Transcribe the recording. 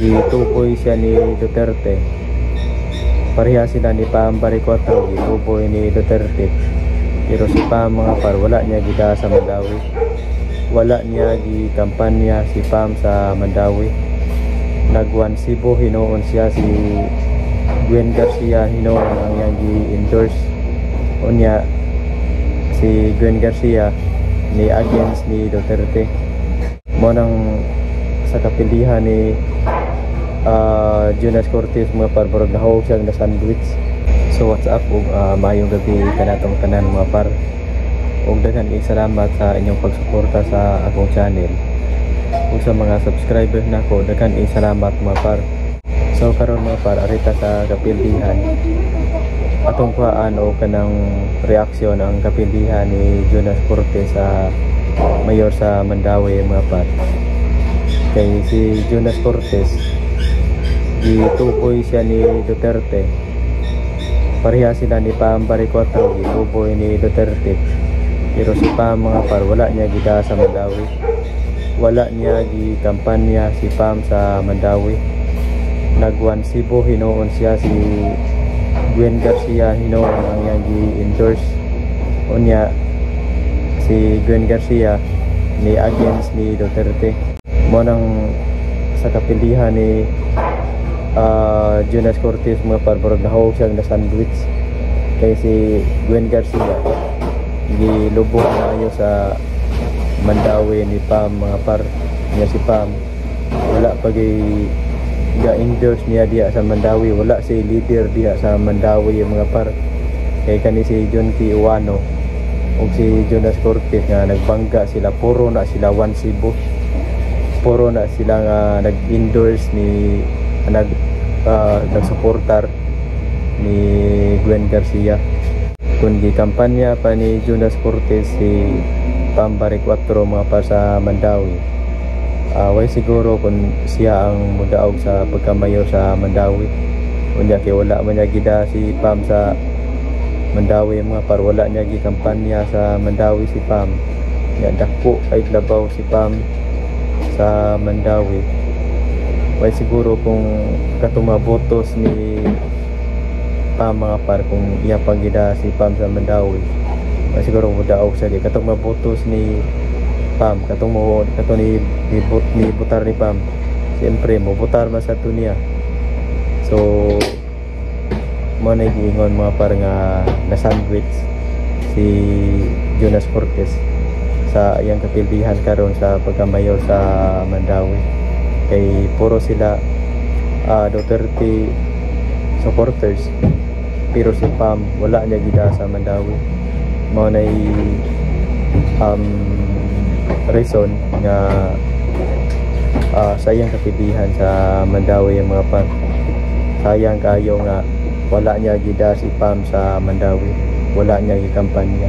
Gituboy siya ni Duterte. Pareha sila ni Pam Baricuatro, gituboy ni Duterte. Pero si Pam, mga par, wala niya gida sa Mandaue. Wala niya gi kampanya si Pam sa Mandaue. Nag-One Cebu hinuon siya, si Gwen Garcia hinuon ang iyang gi-endorse. Unya si Gwen Garcia ni against ni Duterte. Mao nang sa kapilihan ni Jonas Cortez, mga par, murag nahog siya na sandwich. So what's up ug maayong gabi kanatong tanan, mga par. Ug daghan kay salamat sa inyong pagsuporta sa akong channel. Ug sa mga subscribers nako, daghan kay salamat, mga par. So karon, mga par, ari ta sa kapildihan. Atong kuhaan o kanang reaksyon ang kapildihan ni Jonas Cortez sa mayor sa Mandaue, mga par. Kay si Jonas Cortez, gituboy siya ni Duterte. Pareha sila ni Pam Baricuatro, gituboy ni Duterte. Pero si Pam, mga par, wala niya gida sa Mandaue. Wala niya gi kampanya si Pam sa Mandaue. Nag-One Cebu hinuon siya, si Gwen Garcia hinuon ang iyang gi-endorse. Unya si Gwen Garcia ni against ni Duterte. Mao nang sa kapilihan ni Jonas Cortez, mga par, murag nahog siya na sandwich. Kay si Gwen Garcia gilubong na ayo sa Mandaue ni Pam, mga par. Niya si Pam wala pa ga endorse niya diya sa Mandaue. Wala si leader diya sa Mandaue, mga par, kay kani si John P. Uano ug si Jonas Cortez nga nagbangga sila, puro na sila One Cebu, puro na sila nga nag-endorse ni nagsuportar ni Gwen Garcia. Kung kampanya pa ni Jonas Cortez si Pam Baricuatro, mga par, sa Mandaue, way siguro kung siya ang mudaog sa pagkamayor sa Mandaue. Unya kay wala man niya gida si Pam sa Mandaue, mga par. Wala niya gi kampanya sa Mandaue si Pam. Ya dako ay labaw si Pam sa Mandaue. Way siguro kung katong mga botos ni Pam, mga par, kung iya pagida si Pam sa Mandaue, way siguro mudaog siya kay katong mga botos ni Pam, katong mo katong ni botar ni Pam, siyempre mo botar man sa niya. So mo na giingon, mga par, nga na sandwich si Jonas Cortez sa iyang kapildihan karon sa pagkamayor sa Mandaue kay puro sila Duterte supporters, pero si Pam wala niya gida sa Mandaue. Mao na reason nga sa iyang kapildihan sa Mandaue, mga par. Sayang kayo nga wala niya gida si Pam sa Mandaue, wala niya gikampanya.